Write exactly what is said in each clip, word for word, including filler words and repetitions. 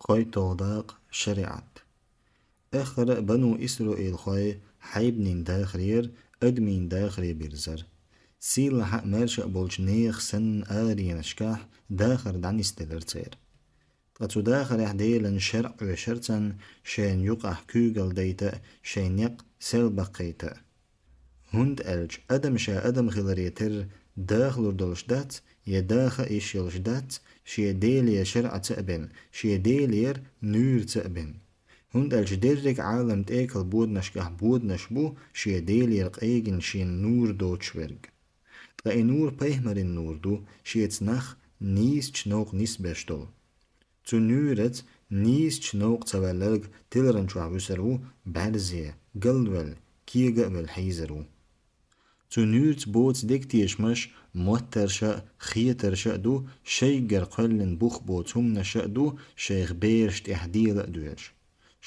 КхойтолгӀа дакъа. ШариӀат. Эххар а бану Исраилхой хьайбанийн дахарера, адамийн дахаре бирзар. Сийлахьа а, маьрша а болчу нехан санна аренашкахь дахар дӀанисделира церан. Ткъа цу дахарехь Делан шарӀ оьшура царна, шайна юкъахь куьйгалла дайта а, шайн некъ сел баккхийта а. ХӀунда аьлча адам ша адам хиларе терра дахалур долуш дац, я даха а йиш йолуш дац, шен Делера шарӀаца а бен, шен Делера нуьйраца а бен. ХӀунда аьлча дерриг а Ӏалам тӀекал боданашкахь боданаш бу шен Делера къегина шена нур доцуш верг. Ткъа и нур пайхамарийн нур ду, шеца нах нийсачу новкъа нисбеш долу. Цу нуьйраца нийсачу новкъа ца ваьлларг тиларан чохь вуьсур ву бӀаьрзе, галвелла, кега а велла хьийзар ву. Цу нуьйраца боцу дегтешамаш моттарша а, хетарша а ду, шайггара кхоьллина бух боцу хӀуманаша а ду, шайх бераш тӀехь дела а доьлуш.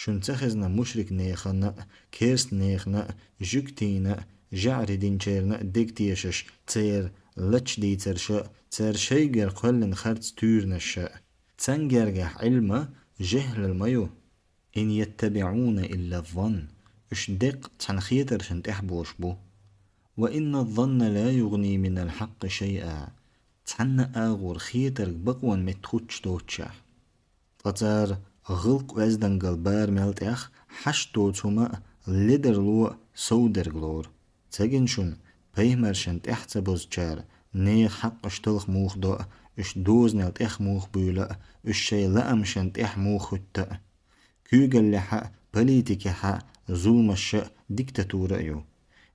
Шуна ца хезна мушрик нехана а, керст нехана а, жуьгтийна а, жаӀри динчерна а дегтешаш, церан лач дийцарша а, цара шайггара кхоьллина харц туьйранаша а. Цан гергахь Ӏилма жехӀлал ма ю. «Ин яттабиӀуна илла ззанн». Уьш деккъа цхьана хетаршна тӀехь болуш бу. «Ва инна ззанна ла югӀни минал хьакъкъи шайъа». Цхьанна а агӀор хетарг бакъонан метта хӀуттуш доцушехь. Ткъа цара гӀиллакх-оьздангалла бара мел тӀех хьашт доцу хӀума а, ледарло а совдерг лору. Ца гина шуна, пайхамаршна тӀехь ца бозучара нехан хьакъаш талха муха до а, уьш дозанал тӀех муха буьйлу а, уьш шайн лаамашна тӀехь муха хӀуьтту а. Куьйгаллехь а, политикехь а, зуламаша а, диктатура а ю.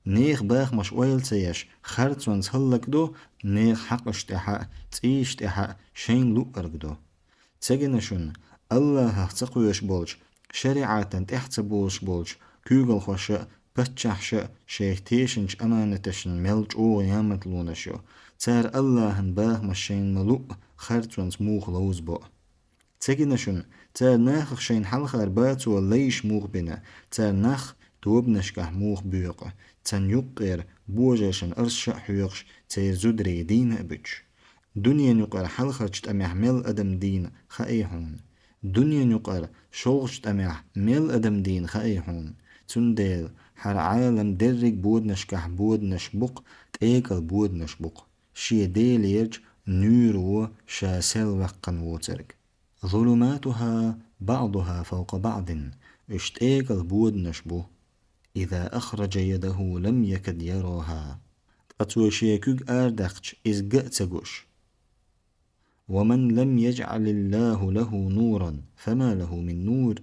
Нехан бахамаш ойла ца еш, харцонца хӀаллакдо, нехан хьакъаш тӀехь а, цӀийш тӀехь а шайна луъург до. Ца гина шуна, Аллахьах ца кхоьруш болчу, шариӀатан тӀехь ца болуш болчу куьйгалхоша а, паччахьаша а шайх тешначу аманаташна мел чӀогӀа ямартлонаш ю. Цара Аллахьан бахамаш шайна ма-луъу харцонца муха ловзабо а. Ца гина шуна, цара нахах шайна хьалхара бацо лайш муха бина, цара нах тобанашкахь муха боькъу, царна юккъера божаршна арсаша а хьоькхуш, церан зударий дийна а буьтуш. Дуьненан юкъара хьалхарчу тӀамехь мел адам дийна хаьий хьуна? Дуьненан юкъара шолгӀачу тӀамехь мел адам дийна хаьий хьуна? Цундела хӀара Ӏалам дерриг боданашкахь боданаш бу-кх, тӀекал боданаш бу-кх. Шен Делерчу нуьйро ша сел ваьккхина воцург. «Зулуматуха баӀдуха фавкъа баӀдин», уьш тӀекал боданаш бу. «Иза ахраджа ядаху лам якад яраха». Ткъа цо шен куьг арадаьккхича, иза ган а ца гуш. «Ва ман лам яджӀалиллаху лаху нуран, фама лаху мин нур».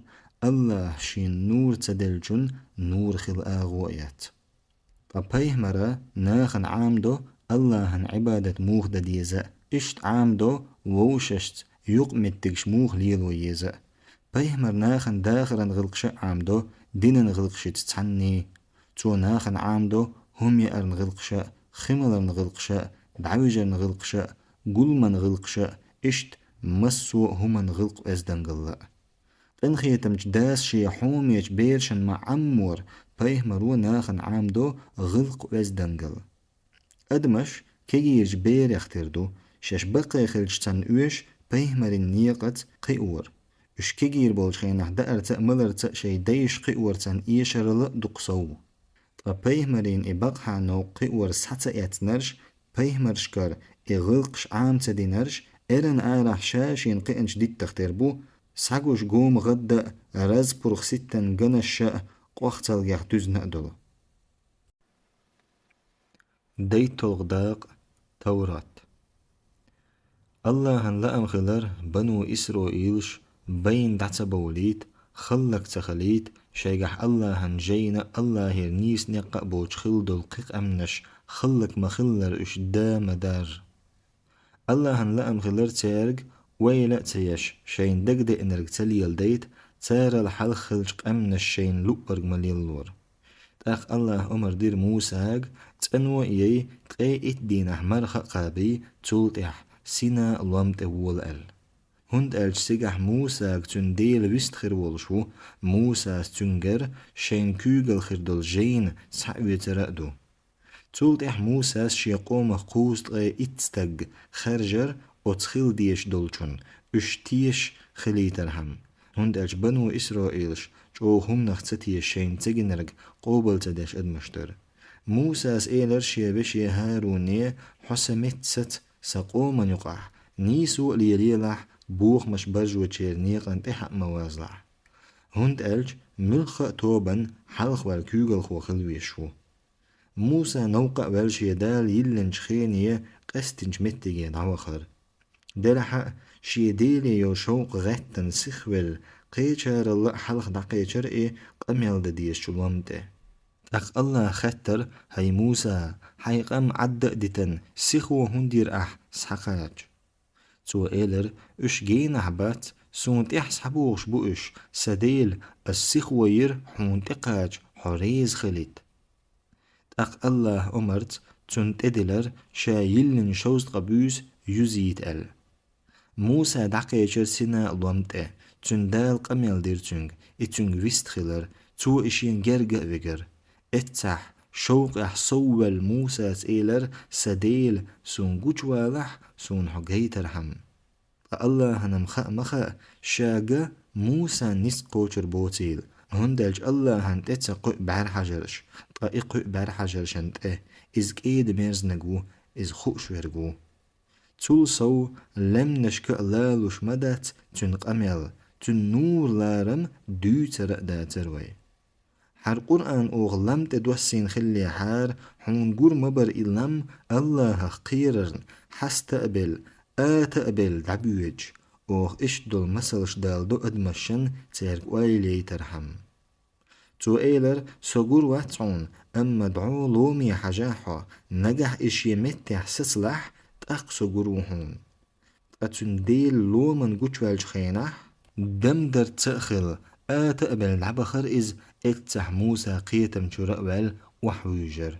Аллахьа шена нур ца деллачунна нур хила агӀо а яц. Ткъа пайхамара нахана Ӏамадо Аллахьан Ӏибадат муха дан деза а, иштта Ӏамадо вовшашца юкъаметтигаш муха лело еза а. Пайхамара нахана дахаран гӀиллакхаш а Ӏамадо динан гӀиллакхашца цхьаьна. Цо нахана Ӏамадо хӀума яаран гӀиллакхаш а, хи маларан гӀиллакхаш а, дӀавижаран гӀиллакхаш а, гуламан гӀиллакхаш а, иштта массо а хӀуманан гӀиллакх-оьздангалла а. Къинхетамчу Дас шен хьомечу берашна ма-Ӏаммора пайхамаро нахана Ӏамадо гӀиллакх-оьздангалла. Адамаш кегийрачу берех тера ду, шаьш баккхий хилча царна оьшу пайхамарийн некъаца кхиор. Уьш кегийра болчу хенахь даарца а, маларца а шайн дайша кхиор царна эшарал а дукха сов. Ткъа пайхамарийн и бакъахьа новкъа кхиор схьа ца эцнарш, пайхамаршкара и гӀиллакхаш Ӏама ца динарш, эрна арахь ша шена кхиъначу диттах тера бу, схьагуш гома гӀадда а, разпурх ситтан ганаша а, къохцалгех дуьзна а долу. ДайтталгӀа дакъа. Таврат. Аллахьан лаам хилар бану Исраилаш байна дӀа ца бовлийта, хӀаллак ца хилийта, шайгахь Аллахьан жайна, Аллахьера нийса некъа а боцуш хилла долу кхин къаьмнаш хӀаллак ма-хиллара уьш да ма-дарра. Аллахьан лаам хилар цаьрга ойла а ца еш, шайна дагадеанарг ца леладайта, царал хьалха хиллачу къаьмнаш шайна луъург ма-леллора. ТӀаккха Аллахьа омра дира Мусага, цӀано а яй, ткъе итт дийнахь марха а кхабий, цул тӀаьхьа Сина лом тӀе вола аьлла. ХӀунда аьлча цигахь Мусага цуьнан Дела вист хир волуш ву, Мусас цуьнгара шайна куьйгалла хир долу жайна схьаоьцура а ду. Цул тӀаьхьа Мусас шен къомах кхузткъе итт стаг хаьржира оцу хила дезаш долчунна, уьш тешаш хилийтархьама, хӀунда аьлча бану Исраилаш чӀогӀа хӀуманах ца теша шайна ца гинарг къобал ца деш адамаш дара. Мусас элира шен веше ХӀаруне: «Хьо сан метта саца сан къоман юкъахь, нийсо а лелаелахь, бохамаш баржочеран некъан тӀехьа а ма вазалахь. ХӀунда аьлча муьлхха а тобанна хьалхаваьлла куьйгалхо хила везаш ву». Муса новкъа а ваьлла шен Дала йиллинчу хене къаьстинчу меттиге дӀавахара. Делахь а, шен Деле йолу шовкъ гӀеттина сихвелла, кхечаралла а хьалха дӀакхечира и къамел дан дезачу лом тӀе. ТӀаккха АллахӀа хаьттара: «ХӀай Муса, хьайн къам Ӏадда а дитина, сихо хӀунда йира ахь схьакхача?» Цо элира: «Уьш генахь бац, суна тӀехь схьабогӀуш бу уьш, сан Дела, ас сихо йира хьуна тӀекхача, хьо реза хилийта». ТӀаккха АллахӀа омарца цунна тӀедиллира ша йиллина шовзткъа буьйса юзийта аьлла. Муса дӀакхечира Сина лом тӀе, цуьнан Дала къамел дира цуьнга, и цуьнга вист хилира, цо и шена герга а вигира. Эццахь, шовкъехь совваьлла Мусас элира: «Сан Дела, суна гучувалахь, суна хьо гайтархьама». Ткъа АллахӀана-м хаа ма хаьа, ша ган Мусан ницкъ кхочур боцийла, хӀунда аьлча АллахӀан тӀе ца кхуьу бӀаьрхьажарш, ткъа и кхуьу бӀаьрхьажаршна тӀе, иза кӀеда-мерзаниг ву, иза хууш верг ву. Цул сов, лаьмнашка а лалуш ма дац цуьнан къамел, цуьнан нур-ларам дуьйцур а дацара вай. Хьара Къуръан оха лам тӀе доссийна хиллехьара, хьуна гур ма бара и лам АллахӀах кхерарна, хьаста а белла, ата а белла дӀабоьдуш, оха иштта долу масалш даладо адамашна, цаьрга ойла яйтархьама. Цо элира: «Со гур вац хьуна, амма дӀо ломе хьажахь хьо, нагахь иза шен меттехь сацалахь, тӀаккха со гур ву хьуна». Ткъа цуьнан Делан ломан гучуваьллачу хенахь, дамдарца а хилла, ата а белла дӀабахара иза, эццахь Муса кхетам чуьра а ваьлла, охьавуьйжира.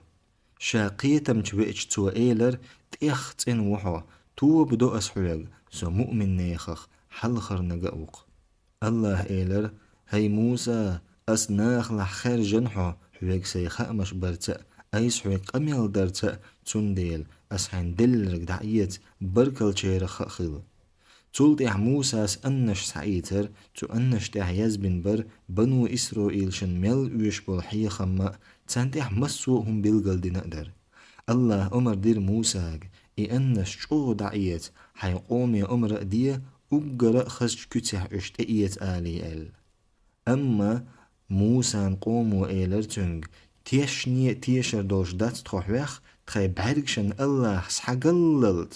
Ша кхетам чу веача, цо элира: «ТӀех цӀена ву хьо, тоба до ас хьоьга, со муъминнехах хьалхарниг а ву-кх». АллахӀа элира: «ХӀай Муса, ас нахалахь хаьржина хьо, хьоьга сайн хаамаш барца а, айса хьоьга къамел дарца а, цундела ас хьайна делларг дӀаэца, баркаллачарах а хила». Цул тӀаьхьа Мусас аннаш схьаийцара, цу аннаш тӀехь язбина бара бану Исраилшна мел оьшуш болу хьехам а, царна тӀехь массо а хӀума билгалдина а дара. АллахӀа омар дира Мусага: «И аннаш чӀогӀа дӀаэца, хьайн къоме омра а де, уггара а хазачу куьцехь уьш тӀеэца алий», – аьлла. Амма Мусан къомо элира цуьнга: «Тешне а тешар долуш дац тхо хьоьх, тхайн бӀаьргашна АллахӀа схьагаллалц».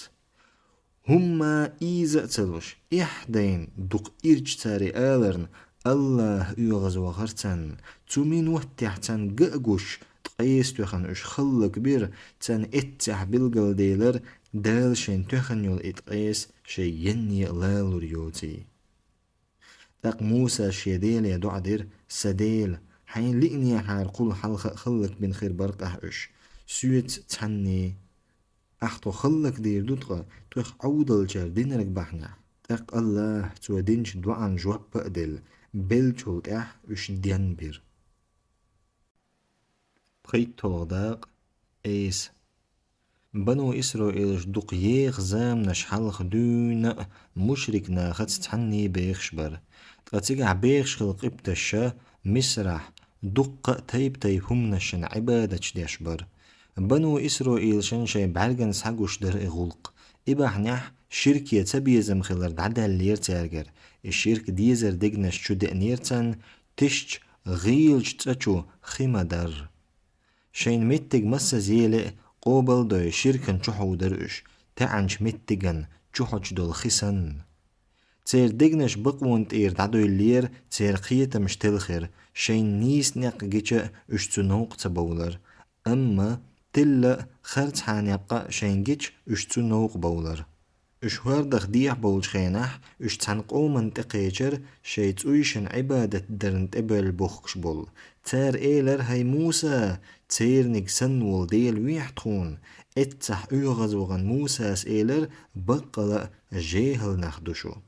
ХӀумма ийза а ца луш, эхь дайна дукха ирча цара и аларна, АллахӀ оьгӀазвахара царна. Цу минотехь царна ган а гуш, ткъеса тоьхна уьш хӀаллакбира, царна эццехь билгалделира Дала шайна тоьхна йолу и ткъеса шайн енне а лалур йоций. ТӀаккха Муса шен Деле доӀа дира: «Сан Дела, хьайна лиънехьара кхул хьалха а хӀаллакбина хир бара-кх ахь уьш, соьца цхьаьний. Ахь тхо хӀаллакдийр ду ткъа, тхох Ӏовдалчара динарг бахьанехь». ТӀаккха АллахӀа цо динчу доӀан жоп а делла, беллачул тӀаьхьа уьш денбира. ПхийтталгӀа дакъа, эса. Бану Исраилаш дукха еха заманаш хьалха дуьйна а мушрик нахаца цхьаьний бехаш бара. Ткъа цигахь бехаш хилла къибташа Мисрахь дуккха а тайп-тайпа хӀуманашна Ӏибадаташ деш бара. Бану Исраилшна шайн бӀаьргана схьагуш дара и гӀуллакх. И бахьанехь ширке цабезам хилар дӀадаьллера цаьргара. И ширк дезар дегнаш чу деанера царна, тишачу гӀийлачу цӀа чу хи ма-дарра. Шайна меттиг массазеле а къобал а дой, ширкана чухьовдара уьш, таьӀначу меттиган чухьочу долу хи санна. Церан дегнаш бакъонан тӀера дӀадоьллера, церан кхетамаш телхира, шайна нийса некъ гича а уьш цу новкъа ца бовлара. Амма тилла а, харцхьа некъ а шайна гича, уьш цу новкъа бовлара. Уьш хӀордах дехьа бовлучу хенахь, уьш цхьана къоманна тӀекхечира, шайн цӀуйшна Ӏибадат дарна тӀебоьлла бохкуш болу. Цара элира: «ХӀай Муса, церниг санна волу Дела вехьа тхуна, эццахь оьгӀазвахана Мусас элира: „Баккъала а жехӀал нах ду шу.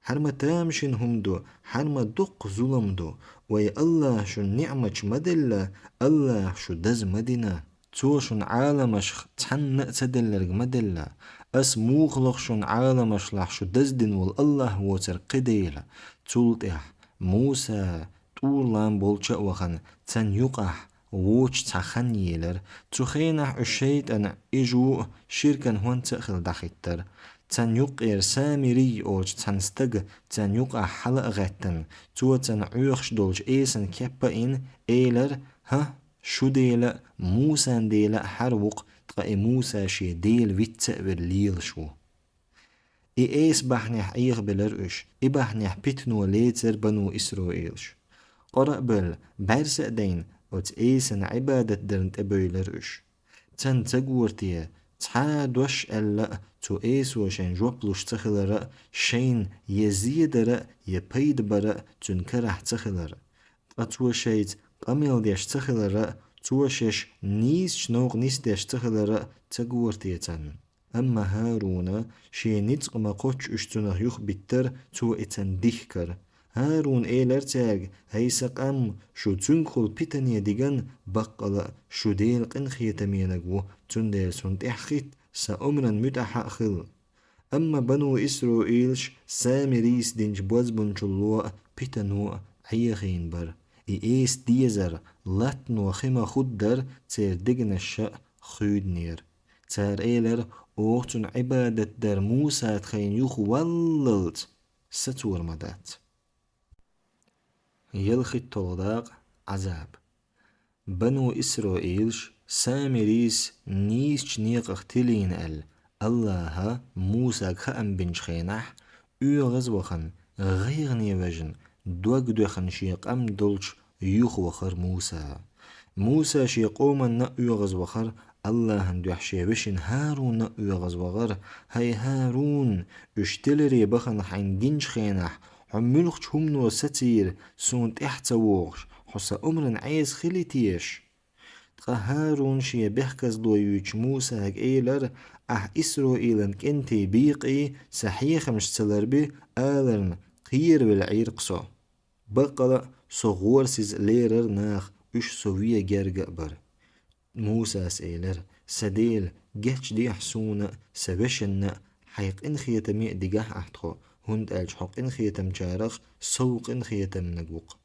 ХӀара ма тамашийна хӀума ду, хӀара ма доккха зулам ду, вай АллахӀа шуна ниӀматаш ма делла, АллахӀа шу даза ма дина. Цо шуна Ӏаламашха цхьанна а ца делларг ма делла, Ас муха лоху шуна Ӏаламашлахь шу даздина волу АллахӀ воцург кхин Дела? Цул тӀаьхьа Муса тӀура лам болчу а вахана, царна юкъахь вочу цхьа хан елира. Цу хенахь уьш шайтӀана, ижу а, ширкан хӀонца а хилла дӀахӀиттира. Царна юккъера Самирий олучу цхьана стага царна юкъахь хьала а гӀаьттина, цо царна Ӏоьхуш долчу эсан кеп а йина, элира: «ХӀан, шу Дела а, Мусан Дела а хьара ву-кх, ткъа и Муса шен Дела вицца а вер лелаш ву». И эса бахьанехь Ӏехабелира уьш, и бахьанехь питано лецира бану Исраилаш. Къора а бевлла, бӀаьрса а дайна, оцу эсана Ӏибадат дарна тӀебевлира уьш. Царна ца гора те, цхьа а дош аьлла а, цу эсо шайн жоп луш ца хилар а, шайна я зе дар а, я пайда бар а цуьнан карахь ца хилар. Ткъа цо шайца къамел деш ца хилар а, цо шаьш нийсачу новкъа нисдеш ца хилар а ца гора те царна? Амма ХӀаруна шен ницкъ ма-кхоччу уьш цунах юхабиттара, цо и царна дихкара. ХӀарун элира цаьрга: «ХӀай сан къам, шу цуьнгахула питане диган, баккъала а шу Делан къинхетаменаг ву, цундела суна тӀаьхьахӀитта, сан омран муьтӀахь а хила». Амма бану Исраилаш Самирийс динчу бозбунчалло а, питано а Ӏехийна бара. И эса дезар, латтано хи ма-худдара, церан дегнаш а хуьйдинера. Цара элира: «Оха цунна Ӏибадат дар Муса тхайна юхаваллалц сацор ма дац». ЯлхитталгӀа дакъа. Ӏазаб. Бану Исраилаш Самирийс нийсачу некъах тилийна аьлла, АллахӀа Мусага хаам бинчу хенахь, оьгӀаз вахана, гӀайгӀане вежна, дог доьхна шен къам долчу юхавахара Муса. Муса шен къоманна а оьгӀаз вахара, АллахӀан дуьхьа шен вешина ХӀарунна а оьгӀаз вахара: «ХӀай ХӀарун, уьш тиларе бахана хьайна гинчу хенахь, хьо муьлхачу хӀумано сацийра, суна тӀаьхьа ца вогӀуш, хьо сан омран Ӏеса хили теша?» Ткъа ХӀарун шен бехказло юьйцучу Мусага элира: «Ахь Исраилан кӀентий бекъий, сан хьехамаш ца ларби», аларна, кхеравелла Ӏийра-кх со. Баккъала а, со гӀорасиза лерара наха, уьш со вен герга а бара. Мусас элира: «Сан Дела, гечдехьа суна а, сан вешанна а, хьайн къинхетаме а дигахь ахь тхо, хӀунда аьлча хьо къинхетамчарах сов къинхетамниг ву-кх».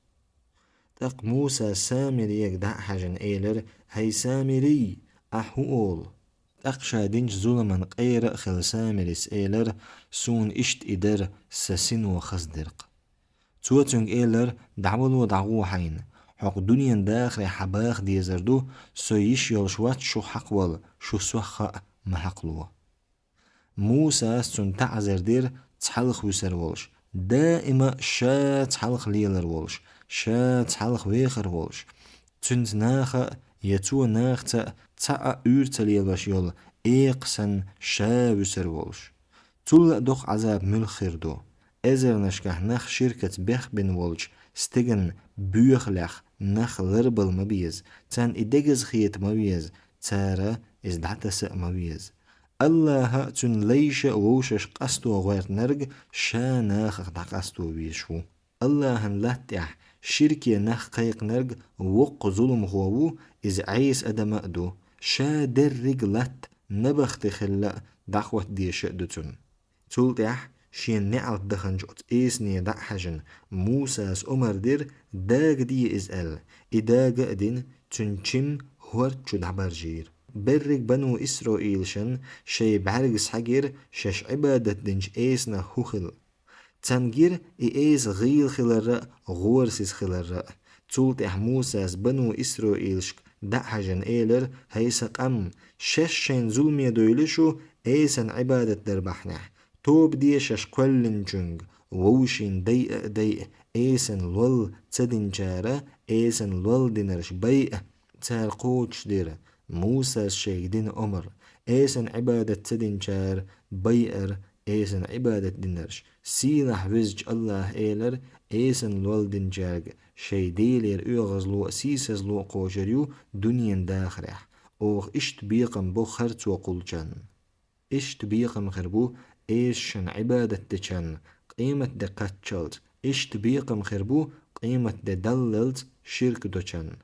ТӀаккха Мусас Самирега дӀа а хьаьжна, элира: «ХӀай Самирий, ахь хӀун олу?» ТӀаккха ша динчу зуламан къера а хилла Самирис элира: «Суна иштта и дара, сан сино хаза дира-кх». Цо цуьнга элира: «ДӀавало, дӀагӀо хьайна. Хьо-кх дуьненан дахарехь хьан баха дезар ду, со йиш йолуш вац шу хьакхавала, шу сох а ма хьакхало». Мусас цунна таӀзар дира цхьалха вуьсур волуш, даима ша цхьалха лелар волуш, ша цхьалха вехар волуш. Цуьнца наха а, я цо нахаца а цхьа а уьйр ца лелош йолу экха санна ша вуьсур волуш. Цул а доккха Ӏазаб муьлха хир ду? Эзарнашкахь нах ширкаца бехбина волчу стеган боьхалех нах ларбала ма беза, царна и дегаза хета ма веза, цара иза дӀатаса а ма веза. АллахӀа а, цуьнан лайша а вовшашка къасто гӀоьртинарг ша нахах дӀакъасто везаш ву. АллахӀан латта тӀехь ширке нах кхайкхинарг воккха зуламхо ву, иза Ӏеса адам а ду. Ша дерриг латта набахти хилла а, дӀахӀотта дезаш а ду цунна. Цул тӀаьхьа шена неӀалт даханчу оцу эсане дӀа а хьаьжна, Мусас омра дира, дага де иза аьлла. И дага а дина, цуьнан чим хӀорда чу дӀабаржийра. Берриг бану Исраилшна шайн бӀаьргаш схьагира шаьш Ӏибадат динчу эсанах хӀун хилла. Царна гира и эса гӀийла хилар а, гӀорасиза хилар а. Цул тӀаьхьа Мусас бану Исраилшка дӀа а хьаьжна, элира: «ХӀай сан къам, шаьш шайна зуламе довли шу эсан Ӏибадат дар бахьанехь. Тоба де шаьш кхоьллинчуьнга, вовшийн дайа а дайа, эсан лол ца динчара эсан лол динарш байа». Цара кхочушдира Мусас шайга дина омра, эсан Ӏибадат ца динчара байар эсан Ӏибадат динарш. Сийлахь везачу АллахӀа элира: «Эсан лол динчаьрга шайн Делера оьгӀазло а, сийсазло а кхочур ю дуьненан дахарехь. Оха иштта бекхам бо харцо кхуллучарна. Иштта бекхам хир бу эсашна Ӏибадат дечарна къематде кхаччалц. Иштта бекхам хир бу къематде даллалц ширк дочарна».